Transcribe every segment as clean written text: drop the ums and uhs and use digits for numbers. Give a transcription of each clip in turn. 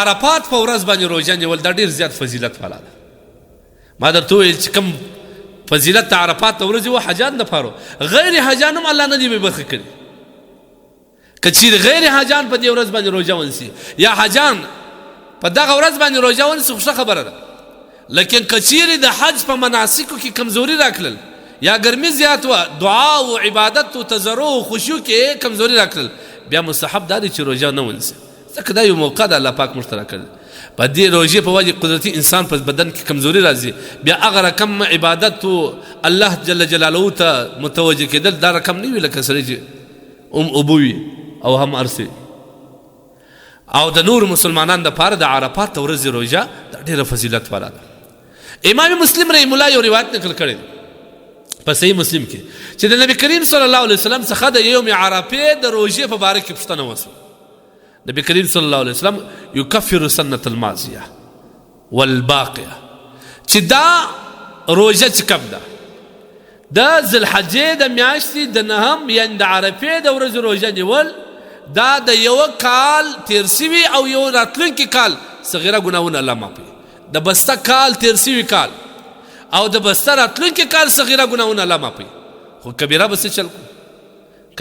عرفات په ورځ باندې روژه نیول دا ډیر زیات فضیلت والا ده. ما درته وویل چې کوم فضیلت د عرفات د ورځې و حجان دپاره، غیر حجان هم الله نه دی بې برخې کړي. که چیرې غیر حجان په دې ورځ باندې روژه ونیسي یا حجان په دغه ورځ باندې روژه ونیسي خو ښه خبره ده، لیکن که چیرې د حج په مناسکو کې کمزوري راکړل یا ګرمي زیات وه، دعا او عبادت او تضرع او خشوع کې کمزوري راکړل، بیا مستحب دا دی چې روژه نه ونیسي، ځکه دا یو موقع ده الله پاک موږ ته راکړې. په دې روژې په وجه قدرتي انسان په بدن کې کمزوري راځي، بیا هغه رقم عبادت او الله جل جلاله ته متوجه کېدل دا رقم نه وي لکه سړی چې هم اوبه وي او هم ارسي. او د نور مسلمانان د پاره د عرفات د ورځې روژه دا ډېره فضیلت والا ده. امام مسلم رحم الله یو روایت نقل کړی دی په صحیح مسلم کې چې د نبی کریم صلی الله علیه وسلم څخه د یوم عرفه د روژې په باره کې پوښتنه وشوه. نبی کریم صلی الله علیه وسلم یکفر سنة الماضیه والباقیه، چې دا روژه چې کوم ده د ذوالحجې د میاشتې د نهم یعنې د عرفې د ورځې روژه نیول دا د یو کال تیر سوي او یو راتلونکي کال صغیره ګناهونه الله معافوي. د بسته کال تیر سوي کال او د بسته راتلونکي کال صغیره ګناهونه الله معافوي، خو کبیره به څه چل کو؟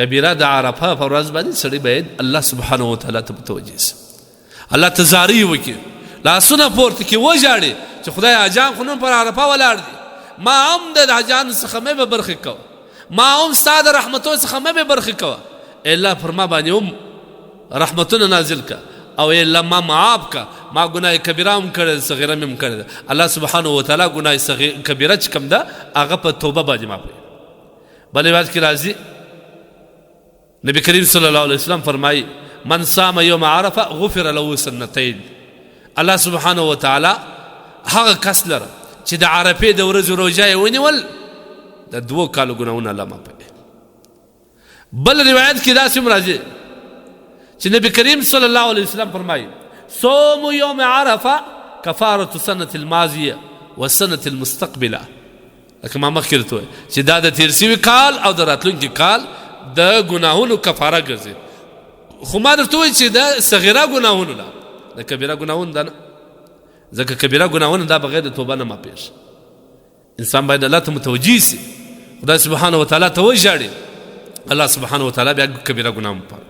کبیره د عرفه په ورځ باندې سړی باید الله سبحانه وتعالی ته متوجه سي، الله ته زارۍ وکړي، لاسونه پورته کړي، وژاړي چې خدای حاجان خو نن پر عرفه ولاړ دي، ما هم د حاجانو څخه مې به برخې کوه، ما هم ستا د رحمتو څخه مې به برخې کوه، ای الله پر ما باندې هم رحمتونه نازل که او ای الله ما معاف که، ما ګناه کبیره هم کړې ده، صغیره مې هم کړې ده. الله سبحانه وتعالی ګناه کبیره چې کوم ده هغه په توبه باندې معافوي. بل روایت کې راځي نبی کریم صلی الله علیه وسلم فرمایي من صام یوم عرفه غفر له سنتین. الله سبحانه وتعالی هغه کس لره چې د عرفې د ورځې روژه یې ونیول د دوو کالو ګناهونه الله معافوي. بل روایت کې داسې هم راځي چې نبی کریم صلی الله علیه وسلم فرمایي صوم یوم عرفه کفاره سنة الماضیه وسنة المستقبله. لکه ما مخکې درته وویل چې دا د تېر سوي کال او د راتلونکي کال د ګناهونو کفاره ګرځي، خو ما درته وویل چې د صغیره ګناهونو نه، د کبیره ګناهونو دا نه، ځکه کبیره ګناهونه دا بغیر د توبه نه معافېږي. انسان باید الله ته متوجه سي، خدای سبحانه وتعالی ته وژاړي، الله سبحانه وتعالی بیا کبیره ګناه هم پاک.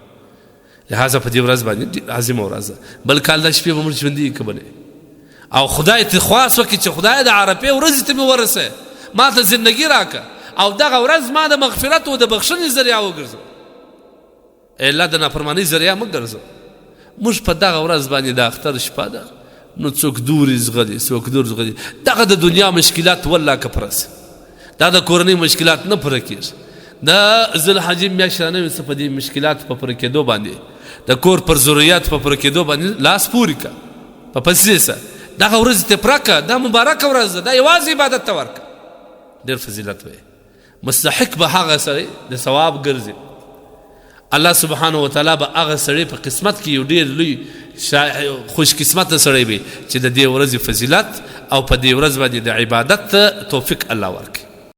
لهذا په دې ورځ باندې ډېره عظیمه ورځ ده. بل کال دا شپې به موږ ژوندي کبلې او خدای ته خواست وکړي چې خدای د عرفې ورځې ته مې ورسه، ما ته زندګي راکړه او دغه ورځ ما د مغفرت او د بخښنې ذریعه وګرځوه. ای الله د نافرمانۍ ذریعه مه ګرځوه. موږ په دغه ورځ باندې د اختر شپه ده، نو څوک دوري زغلي، څوک دور زغلي، دغه د دنیا مشکلات والله که پوره سي، دا د کورنۍ مشکلات نه پوره کېږي. د ذوالحجې میاشت رانه وي، په دې مشکلات په پوره کېدو باندې، د کور پر ضروریات په پوره کېدو باندې لاس پورې که، په پسې سه، دغه ورځ ته پوره که، دا مبارکه ورځ ده، دا یوازې عبادت ته ورکړه، ډېر فضیلت وي. مستحق به هغه سړی د ثواب ګرځي. الله سبحانه وتعالی به هغه سړی په قسمت کې یو ډېر لوی خوش قسمت سړی وي چې د دې ورځې فضیلت او په دې ورځ باندې د عبادت توفیق الله ورکړي.